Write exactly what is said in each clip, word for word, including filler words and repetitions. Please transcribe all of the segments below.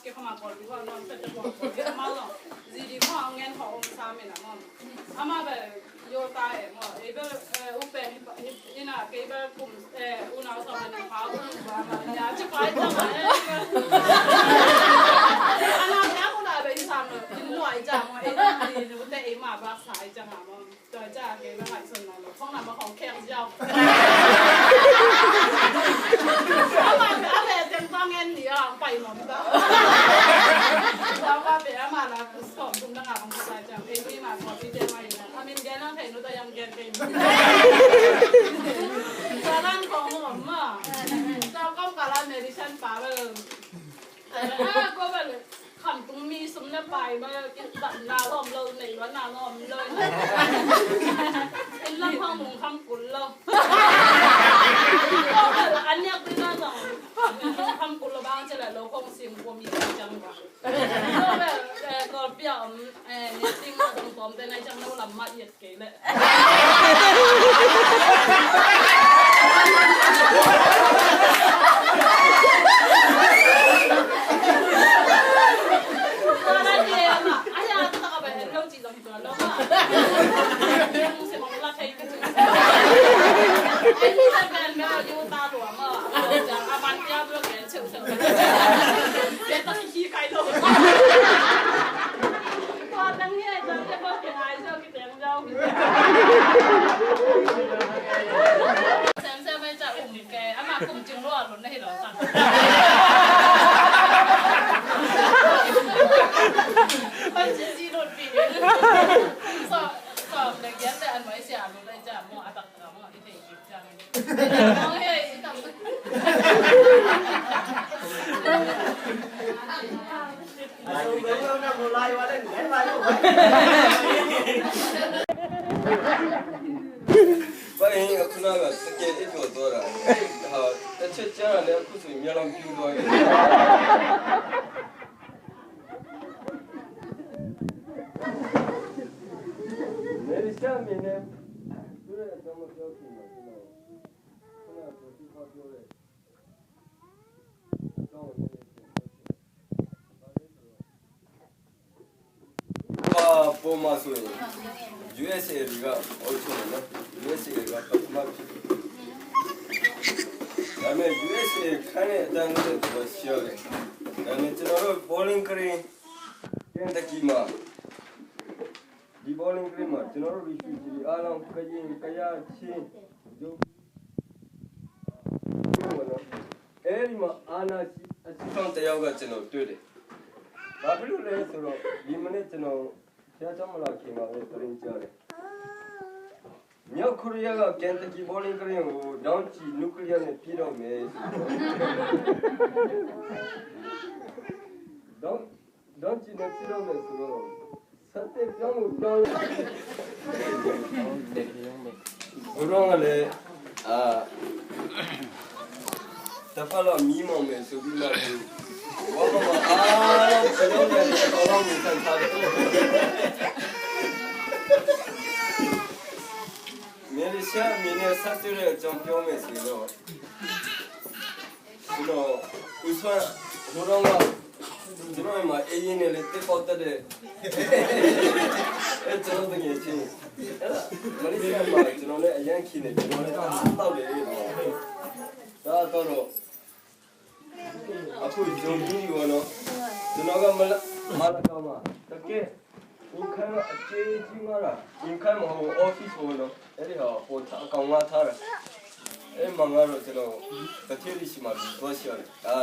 Kei khama kol di wa non pete kol kol di ama lo. Zi di mo ang ngen ho om sa mi na mo. Ama be yo ta e mo. E be u pe ni pa ni na kei be kum u na so ni pa u ba ma ya chi pa ja ma e. Ana ya ku na be i sa mo. Ni lo ai ja mo e ni te e ma ba sa ai ja ma mo. Tua ca kei bang ngaihsun nawn lo, phone number khong khek ziau. Ama, ama teng tang en ni a pai mawk ta. Tua pa pe ama la kus khong tum dang a bang sa ciang ei mi ma ko pi te ma ina. A min gen ang thei nu ta yang gen kei. Tua lan khong mu ma. Tua kom ka la medicine pa bel. A ko bel. Khamtung mi sum le pai ma, kizatna lawm lo, neihluatna lawm lo. Inn lam hang lungkham kul lo. A niak ding a zong lungkham kul lo bang ci le lo khong sim kua mi ciang ba. Lo le, eh, Kawlpi a om, eh, niak ding a zong tawmte nai ciang lo lam mah it kei leh. Sem sem mai ca um ke, ama kum cing lua lun na hi lo ta. Pai ci ci lun pi. So, so, le gian le an mai sia lun le ca mo a tak ka mo i thei kip ca. Mo he i tam. Bai, a khuna ga ticket i tuak tuak ra. Ha, ta chet cia ne a khu sui mia lam piu tuak. Malaysia mi ne. Tu le ta ma piu ki ma. Khuna ko ti pa piu le. Tua pawlma sung in U S A တွေက အုပ်ချုပ်နေနော်။ U S A တွေက ပထမဖြစ်တယ်။ ဒါပေမဲ့ U S A ခန်းနဲ့အတန်းနဲ့တော့ရှိရတယ်။ ဒါပေမဲ့ကျွန်တော်တို့ Bowling Green Kentucky မှာ ဒီ Bowling Green မှာကျွန်တော်တို့ refugee တွေအားလုံး ကရင်၊ ကယား၊ ချင်း၊ ယို၊ ပေါ့နော်။ အဲဒီမှာအာဏာရှိ အရှိကောင်းတစ်ယောက်ကကျွန်တော်တွေ့တယ်။ ဘာဖြစ်လို့လဲဆိုတော့ ဒီမနေ့ကျွန်တော်ဘုရားကျောင်းမလာခင်မှာပဲသတင်းကြားတယ်။ မြောက်ကိုရီးယားက Kentucky Bowling Green ကို ဒုံးကျည် nuclear နဲ့ ပစ်တော့မယ်ဆိုတော့ ဒုံး ဒုံးကျည်နဲ့ ပစ်တော့မယ်ဆိုတော့ ဆက်သစ်ပြောင်းလို့ပြောင်းရ ဘုရားကလည်း အာ တစ်ဖက်တော့မီးမောင်မယ်ဆိုပြီးမှ သူ ဘောပေါ်မှာ အားလုံး ကျွန်တော်နဲ့ အကောင်လုံးကို ဆန့်ထားတယ်။ မလေးရှားအနေနဲ့ ဆက်တွေ့တဲ့အကြောင်းပြောမယ်ဆိုရင်တော့ ကျွန်တော် ဦးစွမ်း ဟိုတုန်းက ကျွန်တော်အိမ်မှာ အေးရေးနဲ့လည်း သစ်ပေါက်တက်တဲ့ အဲ ကျွန်တော်တငယ်ချင်း အဲ့ဒါ မလေးရှားမှာ ကျွန်တော်နဲ့ အရမ်းခင်နေ ကျွန်တော်လည်း တောက်တယ်လို့ ဒါတော့ အခု ယုံကြည်ယူပါတော့ ကျွန်တော်က မလ မလကမှာ တကယ် အိမ်ခန်းကအကျယ်ကြီးမှာလား။ အိမ်ခန်းမဟုတ်ဘူး office ပေါ့နော်။ အဲ့ဒီဟာ ပေါ်ထား အကောင်ငှားထားတာ။ အဲ့မှာငှားတော့ ကျွန်တော် သူဌေးတွေဆီမှာ လူသွားရှာတယ်။ အာ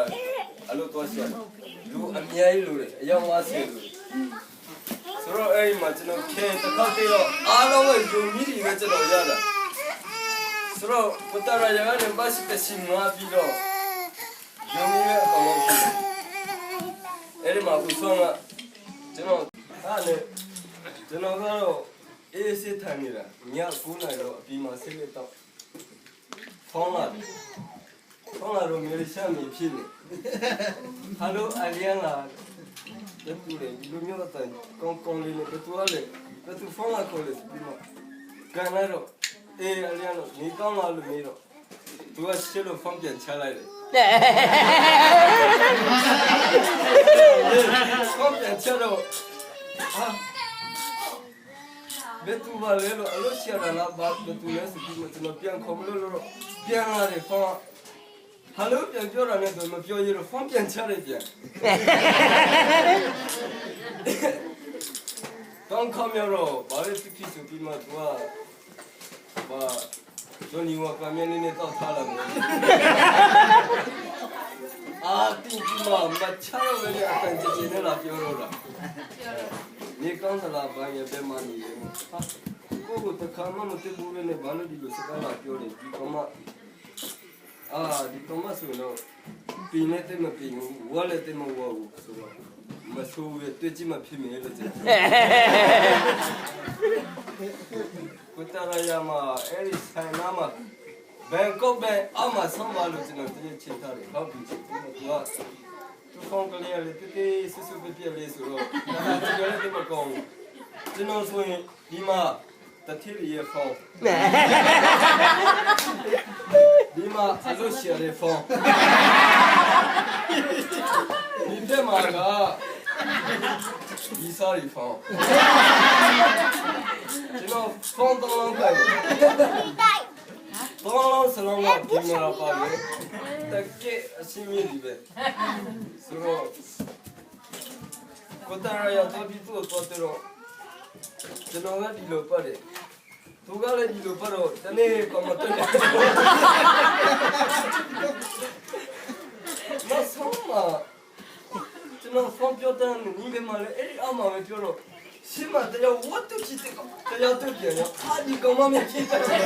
အလုပ်သွားရှာတယ်။ လူအများကြီးလိုတယ်။ အယောက်ငါးဆယ်လိုတယ်။ ဆိုတော့ အဲ့ဒီမှာ ကျွန်တော် ခဲတစ်ခေါက်တည်းတော့ အားလုံးက ယုံကြည်တွေပဲ ကျွန်တော်ရတာ။ ဆိုတော့ ပတရယာကနေ ဘတ်စ်တစ်စီငှားပြီးတော့ ယုံကြည်တဲ့အကောင်လောက်ရှိတယ်။ အဲ့ဒီမှာ ဦးဆောင်က ကျွန်တော် အဲ့ဒါနဲ့ ကျွန်တော်ကတော့ အေးအေးဆေးထိုင်နေတာ။ ညကိုးနာရီလောက် အပြင်မှာ ဆင်းနေတော့ ဖုန်းလာတယ်။ ဖုန်းလာတော့ မလေးရှားအမည်ဖြစ်နေ။ ဟယ်လို အလျံလာ ဘယ်သူလဲ။ ဒီလိုမျိုးအသံ ကောင်းကောင်းလေးနဲ့ ဘယ်သူကလဲ။ ဘယ်သူ ဖုန်းလာခေါ်လဲဆိုပြီးမှ ကန်လိုက်တော့ အေး အလျံလို့ နေကောင်းလားလို့မေးတော့ သူက ရှင်းလို့ ဖုန်းပြန်ချလိုက်တယ်။ ဖုန်းပြန်ချက်တော့ ဟာ ဘယ်သူပါလဲလို့ အလုပ်ဆရာလာ ဘာ ဘယ်သူလဲဆိုပြီးတော့ ကျွန်တော်ပြန်ခေါ်မလို့လို့ ပြန်လာတယ် ဖုန်းက ဟယ်လို ပြန်ပြောတာနဲ့တော့ မပြောရတော့ ဖုန်းပြန်ချတယ် ပြန် တောင်းခါများတော့ ဘာလဲဖြစ်ဖြစ်ဆိုပြီးမှ သူက ဘာ Johnny Walker မျက်နှာနဲ့ တောက်ထားလာတယ် အာ တင်ပြီးမှ မချတော့ဘဲနဲ့ အတန်ကျယ်ကျယ်နဲ့ လာပြောတော့တာ နေကောင်းသလား ဘာရယ် ဘယ်မှာနေလဲ ဟာ ကိုယ့်ကို တစ်ခါမှ မတွေ့ဘူးဘဲနဲ့ ဘာလို့ ဒီလို စကားလာပြောလဲ ဒီကောင်မ အာ ဒီကောင်မဆိုရင်တော့ ပင်လည်းသိပ်မပင်ဘူး ဝါလည်းသိပ်မဝါဘူးဆိုတော့ မဆိုးဘူးပဲ တွေ့ကြည့်မှဖြစ်မယ်လို့ ကျွန်တော် ကိုတရယာမှာ အဲ့ဒီဆိုင်နားမှာ ဘန်ကောက်ဘန်အောက်မှာ ဆောင်းပါလို့ ကျွန်တော် တရက်ချိန်ထားတယ် ဟုတ်ပြီဆိုတော့ သူက သူဖုန်းကလေးကလည်း တိတ်တိတ်ဆိတ်ဆိတ် ပြက်ပြက်လေးဆိုတော့ ကျွန်တော်လည်း သိပ်မကောင်းဘူး ကျွန်တော်ဆိုရင် ဒီမှာ တထည့်ရရဲ့ဖုန်း ဒီမှာ အလုပ်ဆရာရဲ့ဖုန်း ဒီဘက်မှာက ဒီစားရဲ့ဖုန်း ကျွန်တော် ဖုန်းသုံးလုံးကိုင်တယ် သုံးလုံးစလုံးက ကင်မရာပါတယ် တကယ်အဆင်ပြေတယ်ပဲ ဆိုတော့ ကိုတရယာသွားပြီး သူ့ကိုသွားတွေ့တော့ ကျွန်တော်က ဒီလိုပတ်တယ် သူကလည်း ဒီလိုပတ်တော့ တနေ့ကမှ တနေ့ နောက်ဆုံးမှာ ကျွန်တော် ဖုန်းပြောတန်းနေ နည်းလည်းမလည်း အဲ့ဒီအောက်မှာပဲပြောတော့ ရှေ့မှာ တစ်ယောက် ဝတ်တုချီ တစ်ယောက် တစ်ယောက်တွေ့ပြန်ရော အာ ဒီကောင်မ မျက်စိ တစ်ချက်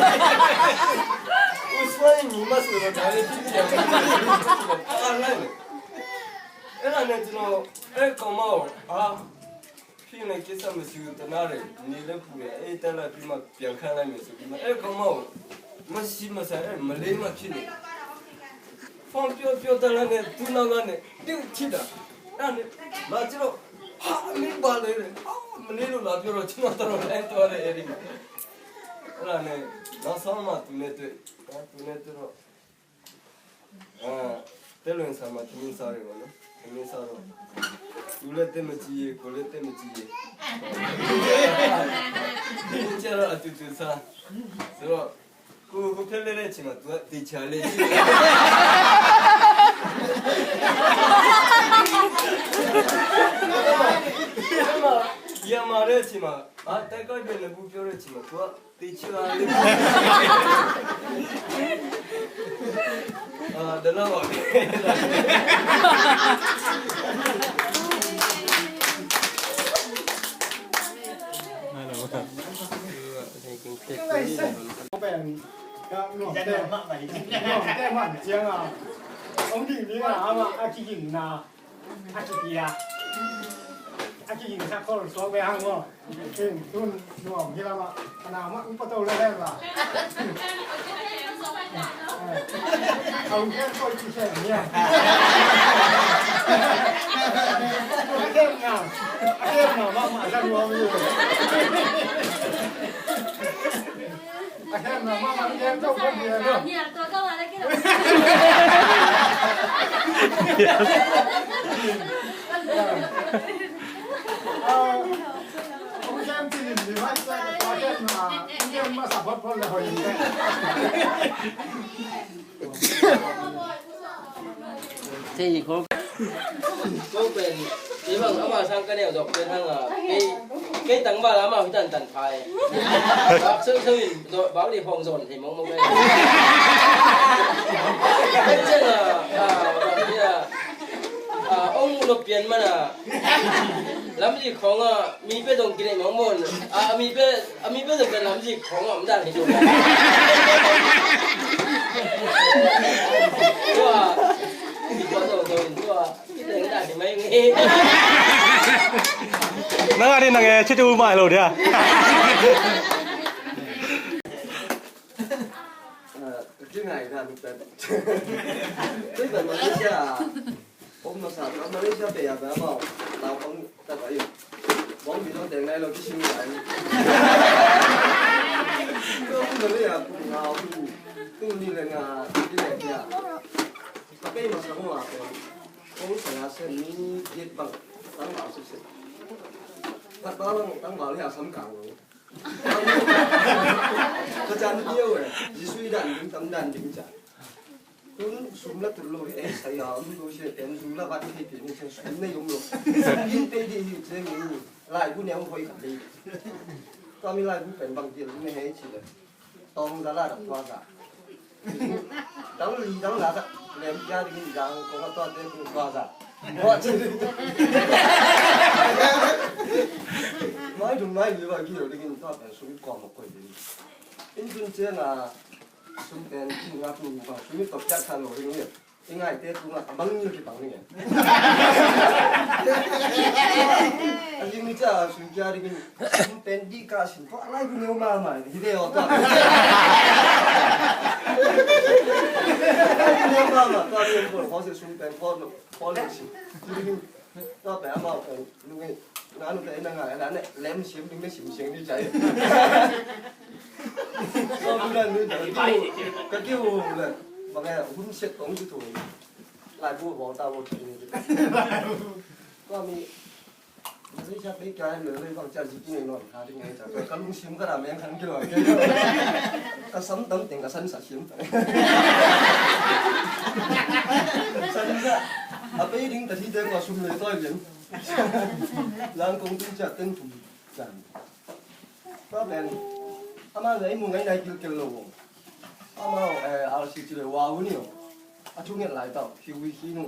ဦးစွာညီမဆိုတော့ ဒါလည်း ဖြစ်ပြန်တယ် အာ လိုက်မယ် အဲ့ဒါနဲ့ ကျွန်တော် အဲ့ကောင်မကို အာ ဖြစ်နေ ကိစ္စမရှိဘူး တနာတယ် နေလည်းပူတယ် အေး တက်လိုက်ပြီးမှ ပြန်ခိုင်းလိုက်မယ်ဆိုပြီးမှ အဲ့ကောင်မကို မရှိမဆိုင် အဲ့ မလေးမှ ဖြစ်နေ ဖုန်းပြောပြောတန်းလန်းနဲ့ သူ့နောက်ကနေ တစ်ထိတာ အဲ့ဒါနဲ့ လာကြည့်တော့ ဟာ အမေပါလေတဲ့ ဟာ မလေးလို့ လာပြောတော့ ကျွန်တော် တော်တော်လဲသွားတယ် အဲ့ဒီမှာ အဲ့ဒါနဲ့ နောက်ဆုံးမှ သူနဲ့တွေ့ သူနဲ့တွေ့တော့ အဲ တဲလွင်ဆန်မှာ ထမင်းစားတယ်ပေါ့နော် ထမင်းစားတော့ သူလည်း သိပ်မကြည့်ရ ကိုယ်လည်း သိပ်မကြည့်ရ ကျတော့ အတူတူစားဆိုတော့ ကိုယ် ဟိုဖျက်လဲတဲ့အချိန်မှာ သူက သေချာလဲကြည့် ရမတဲ့အချိန်မှာ အာ တိုက်ခိုက်ပြန်လည်း ဘူးပြောတဲ့အချိန်မှာ သူက သေချာလဲကြည့် အာ ဒါတော့ပါပဲ Hong pen ka nuamte, nuamte man ciang a, hong ding ding a, amah a kigingna, a kipia, a kigingsak khol suak ve hang maw. Tun nuam hi lam a, a na mah upa to le hen la. A hong khen khol ci khen nia. A khen na, a khen na mah mah sa nuam hi. A khen na mah mah khen to ko dia lo. A, a khen ci lim lim a, a khen na, a khen mah sa phot phot le hoi. Thei hi khol. Ko pen, i bang ama sang ka neu dok pen hang a, kei, kei tangval ama hi tan tan phai. Bak seu seu in, bak li hong zon thei mong mong pen. Ken chen a, a, bang hi a, a, ong lo pian man a. Lamzi khawng ah mi pia zong kineih mawngmawng. A, a mi pia, a mi pia zong kan lamzi khawng ah om dan hi zong. Tua, mi tua zong zong in tua. Kineih dan hi mai ngi. Nang a din nang e, chitu mai lo dia. Ka kinai dan pen. Tui pen Malaysia. Om masa, Malaysia pe ya pe amau. Lau pang ta pa yo. Bong bi dong teng nai lo ki sing nai. Ko ku le ya ku nga ku. Tu ni le nga, ni le ya. Kei masa ngua pen kong saya sen mi giat bang tangval sese. Khat ba bang tangval hi a sam kang lo. Ka can piau e. Jesu i dan ding tam dan ding ca. Tun sum la tut lo hi e, saya om lo si e, en sum la vat hi pi ni se sum nei om lo. Sum in pe di hi se ni. Lai bu ne om hoi ka dei. Tua mi lai bu pen bang dil ne hei ci le. Tong za la dak tua za. Dang li dang la za. Lem kia ding dang kong a tua te kong tua za. Tua ci. Mai dung mai li wa ki lo ding tua pen sum kong mo koi ding. In tun cia na sum pen ki nga tu ba sum tok kia tha lo ding ni. I ngaite tungah a bang ngil kipang ning e. A ding ni ca sum kia ding in sum pen dih ka sin tua lai bu neu mama hi ve aw tua. Lai bu neu mama tua ni en pol khawng si sum pen khawng lo khawng lo si. Tua pen amau pen nung e. Nga nu pen na ngai na ne lem sim ding ne sim siang dih cai. Ka kiu, ka kiu le. Bang e hun set tong si tu. Lai bu bawng ta bawng thei ni. Tua mi Malaysia pei kia le le bang cia zi ki nei non ka ding ngai cia. Ka lungsim ka ra meng khan ki lo. Ka sam tam teng ka san sa sim. San sa. A pei ding ta thi teng ka sum le toi lian. Lang kong tin cia ten tum cia. Tua pen amau le i mu ngai nai kilkel lo. Amau eh R C ci le wa u ni o. A thu nget lai tau hi wi hi nu.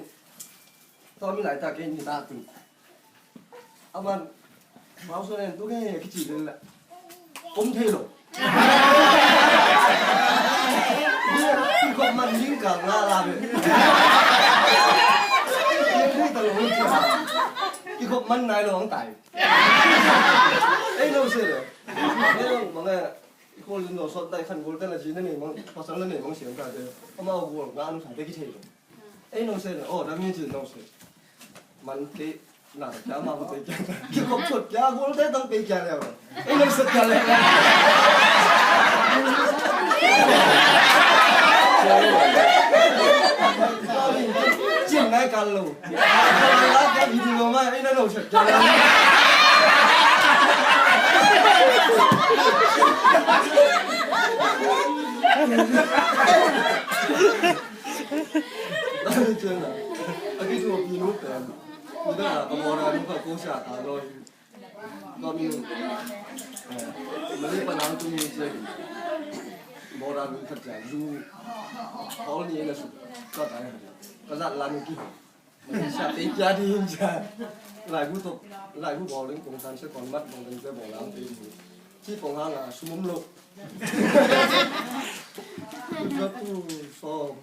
Tua mi lai ta kei ni ta tun. Aman mau so nen tu kei kici den la. Om thei lo. Ki khop man ning ka nga la be. Ki khop man nai lo ang tai. Ei no se le. Ei no bang e. I khol in lo sot dai khan gol ta la ji na nei mang pasal la nei mang siam ta de. Ama gol nga anu khan te ki thei lo. Ei no se na, oh, da mi ji no se. Man ke na ka ma ko te kya. Ki kop chot kya gol te tang pe kya le. Ei no se kya le. Chin nai kal lo. Kal la ka video ma ei no se kya le. A kithuapi nu pen, midang a ka mawlna nu kha ko sia ta lo hi. Tua min, eh, Malay pan ang tu mi cia hi. Mawlna nu khat cia zu. Hall ni na su. Ka ta hi. Ka zat la nu ki. Malaysia te kia ding cia. Laibu tok, laibu bawl ding kong san sia kong mat kong ding cia bawl lam te ding. Ci kong hang a sum om lo. Ka tu sawm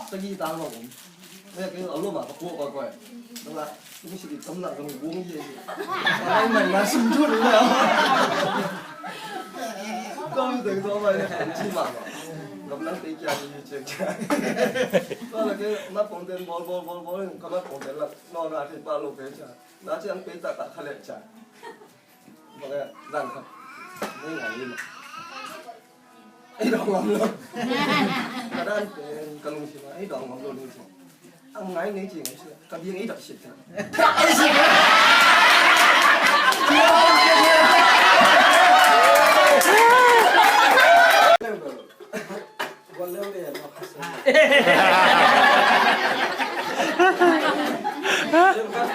sagih tang lo om. Nek a lo ma ka puak ka koy. Nang la, mi si tam na ka nung buang ye. Ai man na sum tu na. Kong ding tua mai ci ma. Ngam nang te kia ding cia. Tua la ke mat kong den bawl bawl bawl bawl ka mat kong den la. No na thei pa lo pe cia. Na ciang pe ta ta kha le cia. Bang e, zan khat. Nei ngai ni ma. Ei dong ngam lo. Ka dan pen ka lungsim a ei dong ngam lo ni cia. Ang ngai nei ci ngai cia. Ka biang ei dak sit ta. Ei sit. Gual leu le, no, khasa. Lim khat.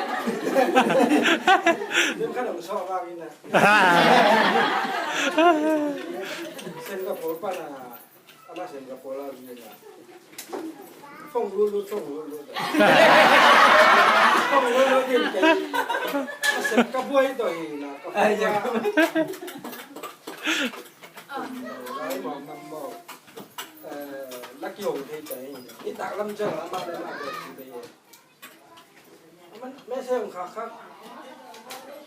Lim khat ong sawh vang in a. Singapore pan a, ama Singapore la vin a. Phong lut lut, phong lut lut. Phong lut lut in kei. A sem ka buai to hi na, ka buai. Ai, mawk, mawk, mawk. Eh, na kihong thei ta hi. Nitak lam ciang amah le amah bek ci thei hi. Amah message hong khak khak.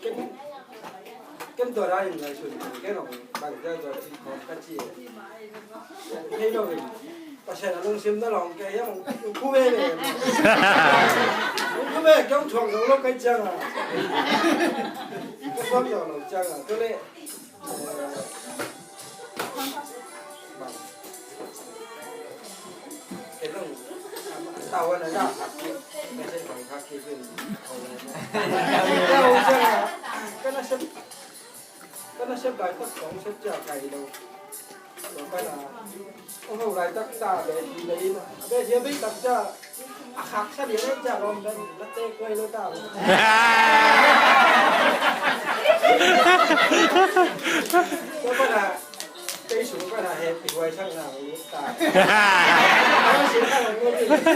Ken, ken tua dah in ngaihsun. Ken hong bang tua tua ci khawm ka ci. Thei lo hi. Pasian a lungsim na lawng kei hiam, hong phu veve. Hong phu veve, kei hong thuak zo lo kei ciang a. Ka thuak zo lo ciang a. Tua leh, eh, bang. Kei hong, Awan a dah khat kik, message bang khat kik in. Awan a dah. Awan a dah. Ka nasep, ka nasep bai khat kong sep cia kai lo. Lo ka na. Ong ho lai tak ta be di le in. Be di be tak cia. A khak sa di le cia lom dan. La te kuai lo ta. Lo ka na. Kei sung ka na he pi huai sang na lut ta. Ka na sin ka na lut ta.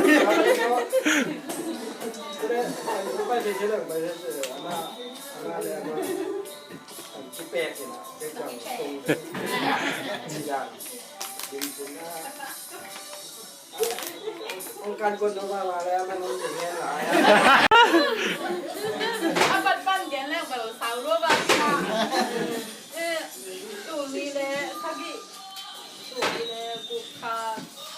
Ka na bai se se lang bai se se ama ama le ama. Kan ci pek ina. Kei jang sung. Ci jang. Dim sin na. Ong kan kon no ba ba le ama nong dim hen la. A pat pan gen le bal sau lo ba. Eh, tul nih le sagih, tul nih le guk kha,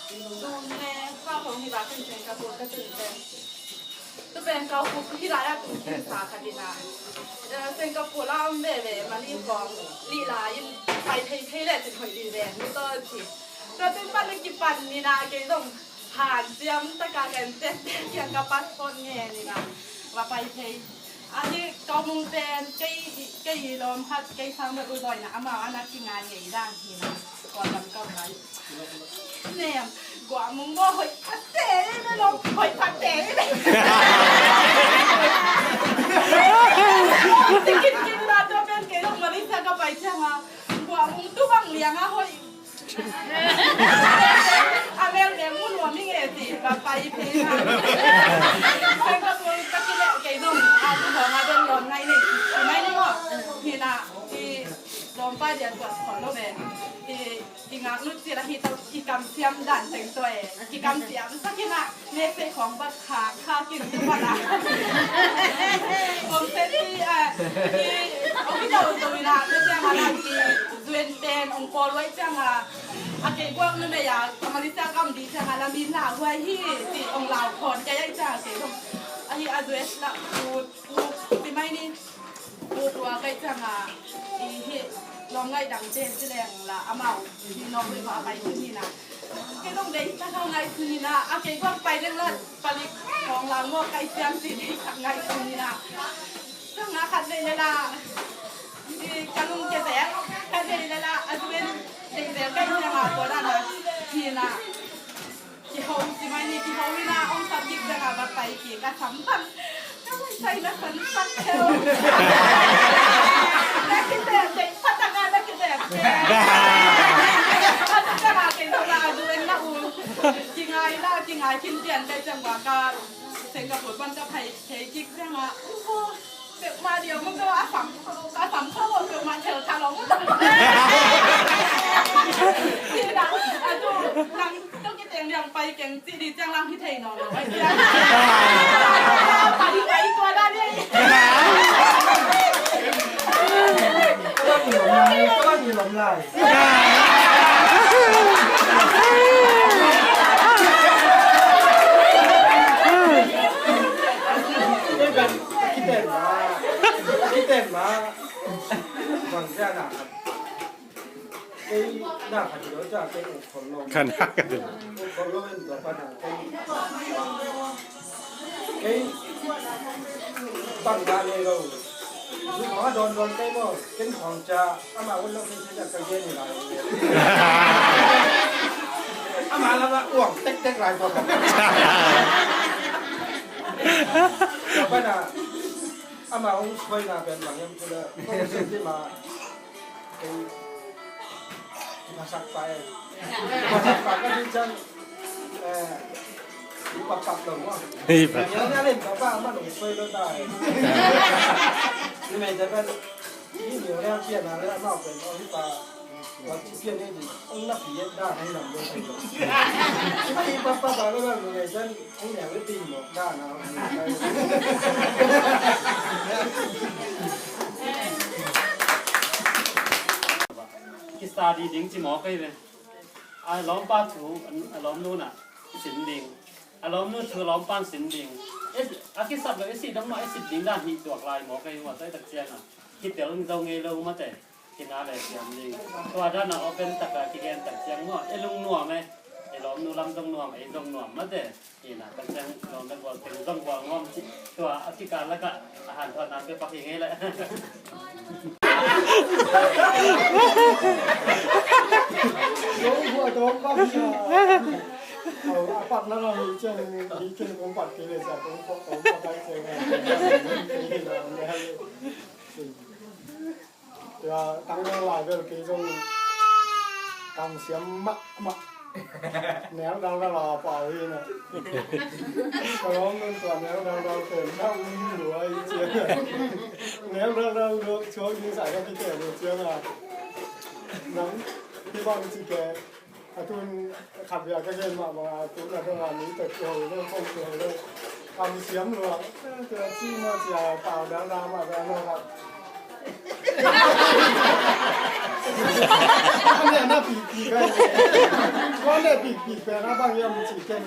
tul nih le kha khawng hi bak in Singapore ka tun pen. Tu pen ka khup hi lai a tung khin sa khat in a. Eh, Singapore la om veve Malay khawng lih lai in pai thei thei le cin hoih ding ven ni tawh ci. Tua tun pan kipan ni na kei zong hanciam taka kan tete kiang ka passport ngen ni na va pai thei. Ahi Kawl mung pen kei, kei lawm khat kei sang bai u zawina amau ana kingai ngei dan hi na. Kawl lam kau ngai. Nem, guah mung maw hoih khat te i me lawm hoih khat te i me. Tikin kin na tua pen kei lawm Malaysia ka pai ciang a guah mung tu bang liang a hoih. A mel mel mun wa mi nge ti ba pai pe na. Singapore ka ki le kei zong a tu hong a ben lom ngai nei. Mai ni mo. Hi na i lom pa dian tua khol lo be. I i ngak lut ci la hi to i kam siam dan teng to e. I kam siam sa ki na. Nek sei khong bat kha kha kin tu bat a. Om se ti a i ong ki dau tu ina tu ciang a la i zuen pen ong pawl wai ciang a a kei guak nu mei a ka Malaysia kam di ciang a la min la huai hi ti ong lau khon kei ai ciang a kei dong a hi a zuen la u u ti mai ni. Pu tua kai ciang a i hi lawm ngaih dang ten ci leng la amau hi nawk lui ma pai tu ni na. Kei dong dei ta kau ngai tu ni na a kei guak pai deng la palik kong la ngawk kai ciang ci dei tak ngai tu ni na. Ciang a khat dei le la i ka lung ke dek khat dei le la a tu ben dei dek kai ciang a tua dan a hi na. Kiho, si mai ni kiho ina ong sam dik dang a va pai ki ka sam pan. Ka vai sai na san sak theo. Na ki te te, patang a na ki te te. A ta ka na ke na a du en na u. Ki ngai la, ki ngai kin pian kai jang wa ka Singapore pan ka pai thei kik dang a. Peuhmah diau mah tawh a sam, a sam tawh peuhmah thel tha lo mah tawh. Ina, a tu, nang tawh kiteng diang pai keng ci di ciang lang hi thei nawn lo ai ciang. Pai pai tua da di. Ka bang i lom lai, ka bang i lom lai. Kiten ma, kiten ma. Bang sia na khat. Kei na khat lo cia kei uk khol lo. Kan na khat lo. Uk khol lo en tua pa na kei. Kei bang na le lo. Zu ma don don kei mo. Ken khong cia ama un lo kei cia ka gen ni lai. Ama la ma uang tek tek lai tua pa. Tua pa na. Ama hong suaina pen bang hiam cih leh, kong sep ding mah, kei, kiphasak pah e. Kiphasak pah ka ding ciang, eh, kipapap lo maw. Kipapap. Ngial ngial in papa amah hong suai lo ta e. Ni mei te pen, ni ngial ngial pian a le amah pen, oh, hi pa, tua ci pian ni ding, hong na pi et da hong nam lo thei lo. Hi pa pa pa lo lo ni mei pen, Kisa ding ding ci mawk ei ve. A lawmpa thu a lawmnu na sin ding. A lawmnu thu a lawmpa sin ding. A kisap lo i si dong mah i sit ding dan hi tuak lai mawk ei ua, sai tak ciang a kitel zo ngei lo mate. Kina le siam ding. Tua dan a open tak a kigen tak ciang maw, e lungnuam e. Ei lawmnu lam zong nuam, ei zong nuam mate. Ina, kan teng lawm le gual teng zong gual ngawm ci. Tua a kikal lakah a hanthawnna pia pak hi ngei leh. Lawm gual tawm pak hi a. Au, a patna lam hi ciang hi kin kong pat kei le cia kong pat, kong pat ai ciang. Tua tang dang lai bel kei zong kamsiam mahmah. Neu dang dang la pau hi na. Ka lawm nun tua neu dang dang pen na um lua hi ciang. Neu dang dang lua chuak ding sa ka kikeu lua ciang a. Nang hi bang ci ke. A tun khat bia ka gen mah bang a tun a dong a mi tek kiho lo, kong kiho lo. Kam siam lo a. Tua ci ma cia pau dang dang mah dang lo khat. Ane na pi pi ka. Tua ne pi pi pe na bang yam ci ken.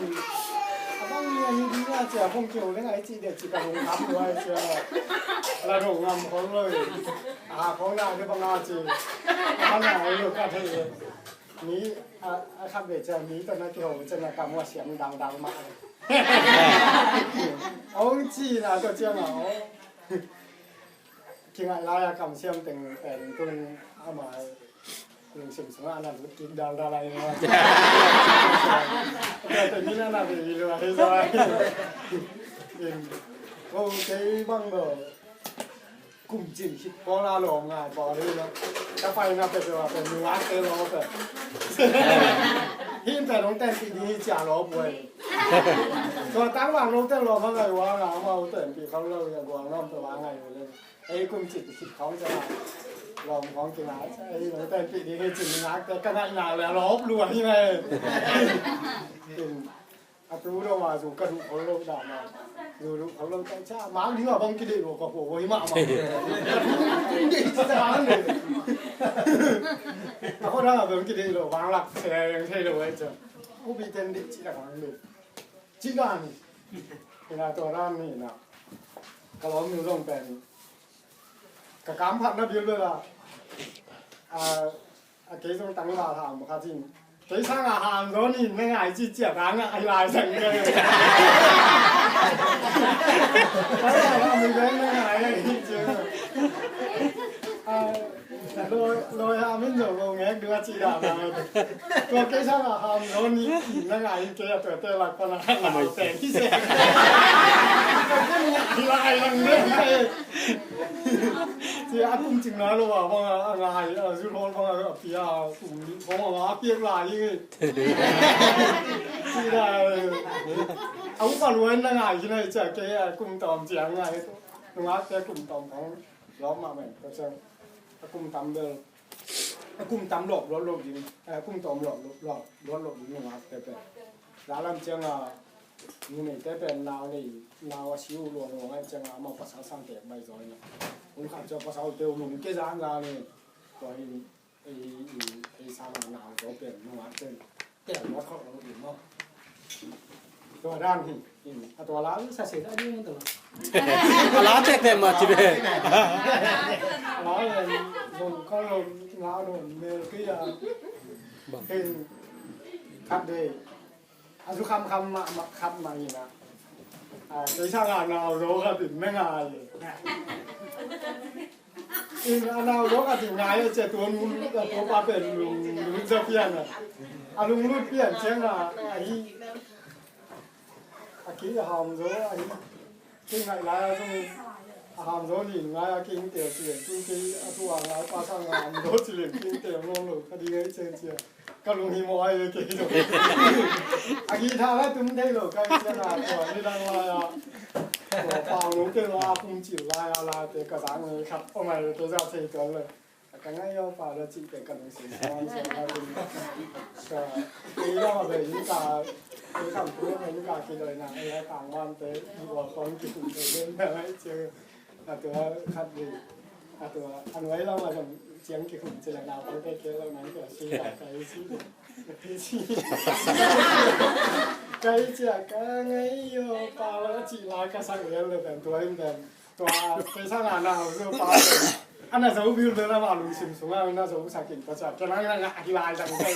A bang ni a hi ding a cia kong kiho leng ai ci de ci ka hong kam lo ai cia. La dong ngam kong lo. A kong na de bang a ci. A na ai lo ka thei. Mi a, a khat ve cia mi tawh na kiho cia na kam hua siam dangdang mah. Hong ci na tawh ciang a aw. Kingaih lai a kam siam teng pen tun ama lungsim sungah na lut kik dangdang lai ma. Tua teng in a na ve i lua hi zai. Ko kei bang lo. Kum cin khit pawl a lawm ngai pawl hi lo. Ka paina peuhpeuh ah pen nungakte lawm peuh. Hi in pen hong tenpih ding hi cia lawm buai. Tua tangvang note lawm a ngai ua nga amau tenpih kho lo hi a guang lawm peuh a ngai uh le. Ei kum cin khit khawng cia lawm khawng kingai cia ei hong tenpih ding hi cin nungakte ka ngaihna le a lawm lua hi ngai. A tu dong a zu ka duh khol lo dah ma. Zu duh khol lo dah cia mang ding a bang kideih lo ka pua voi mah mah. Ka thu tung deih ci ta hang deih. A kho dang a bang kideih lo bang lak se yang thei lo ai cia. Ubi ten deih ci ta hang deih. Ci dan. Ina tua dan ni na. Ka lawm nu zong pen. Ka kam phat na bil bel a. A A kei zong tang la ham kha cin. Kei sang a ham zo ni na ngai ci cia ka ngai lai sang ke. Tang la ham mi na ngai ai ci. Loi loi ham min zo lo ngek dua ci da na. Tua kei sang a ham zo ni na ngai kei a tua te la ko na ngai te ki se. Ngai lai lang ne. Ci a kum cing na lo a bang a ngai a zu lo bang a pia kum bang a piak lai. Ci da a upa luan na ngai ci na cia ke a kum tawm ciang ngai. Nungak ke kum tawm khong lawm mah men ko ciang a kum tam bel a kum tam lawp luat lo ding a kum tawm lawp luat lo ding nungak ke pe. Dalam ciang a numeite pen nau nei nau a siu luang luang a ciang a mau pasal sang tek bai zaw na. Kum khat ciang pasal teu mun ke zan la ni. Tua hi Ei, ei, ei sang a nau zo pen nungak pen tel mawt khawk lo ding maw? Tua dan hi, in, a tua la sa se da ding tua. A la tek tek ma ci be. A la len zong ka lo la lo mel ki a. Hin khat de. A zu kham kham mah, mah kham mah hi na. A, kei sang a nau zo khat in na ngai. In a nau zo khat in ngai a cia tua nu, a tua pa pen lung, lung za pian a. A lung lut pian ciang a, a hi. A ki a ham zo, a hi. Kei ngaih lai a zong a ham zaw nin ngai a kei hing teel ci leng, kei kei a tu a ngai pa sang a ham zaw ci leng kei hing teel nawn lo ka ding ei cen cia. Ka lunghimawh ai ve kei zong. A guitar lai tum thei lo ka hing ciang a tua nidang lai a tua pau lo kei lo a pum cil lai a laite ka zang ngai khat om ai ve kei za thei tuan lo. Ka ngai yo pa da cih te ka lungsim suang suang a ding. Ka kei lam a bei in ka kei kam tu a in ka kei doi na ei a tang wan te i ua kong ki kum te den na lai ciang a tua khat ding. A tua a nuai lam a zong ciang ki kum ci la na kong te kei lo nang tua si ka kai si. Kai si. Kai cia ka ngai yo pa la cih la ka sang yel le ben tua in ben. Tua kei sang a na hau zo pa. A na zo bil bil a ma lungsim sung a na zo sa kin pa sa. Kei nang nang a hi lai zang kei.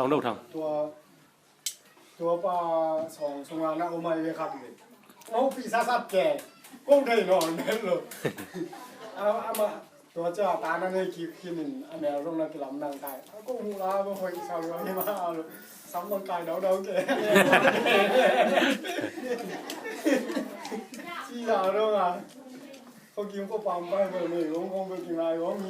Thang do thang. Tua, tua pa sawng sungah na um ai ve khat ve. Aw, pi sasat ke. Kong thei nawn ven lo. A, amah tua cia ta na nei kik khin in a mel zong na kilam nang kai. A kong mu la ko hoih sa lo hi ma lo. Sam bang kai dau dau ke. Ci la dong a. Ko kim ko pam pai ko nei gong gong ko kim lai gong ni.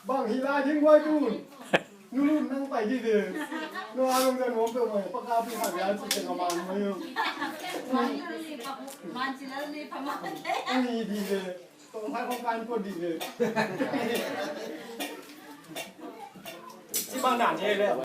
Bang hi lai ding guai tun. Nu lun nang pai di de. Nu a lung de nuam pe mai pa ka pi ha ya ci teng a man mai yo. Man ci lal ni pa man. Ang hi di de. Ko mai ko kan ko di de. Ci bang dan ci le.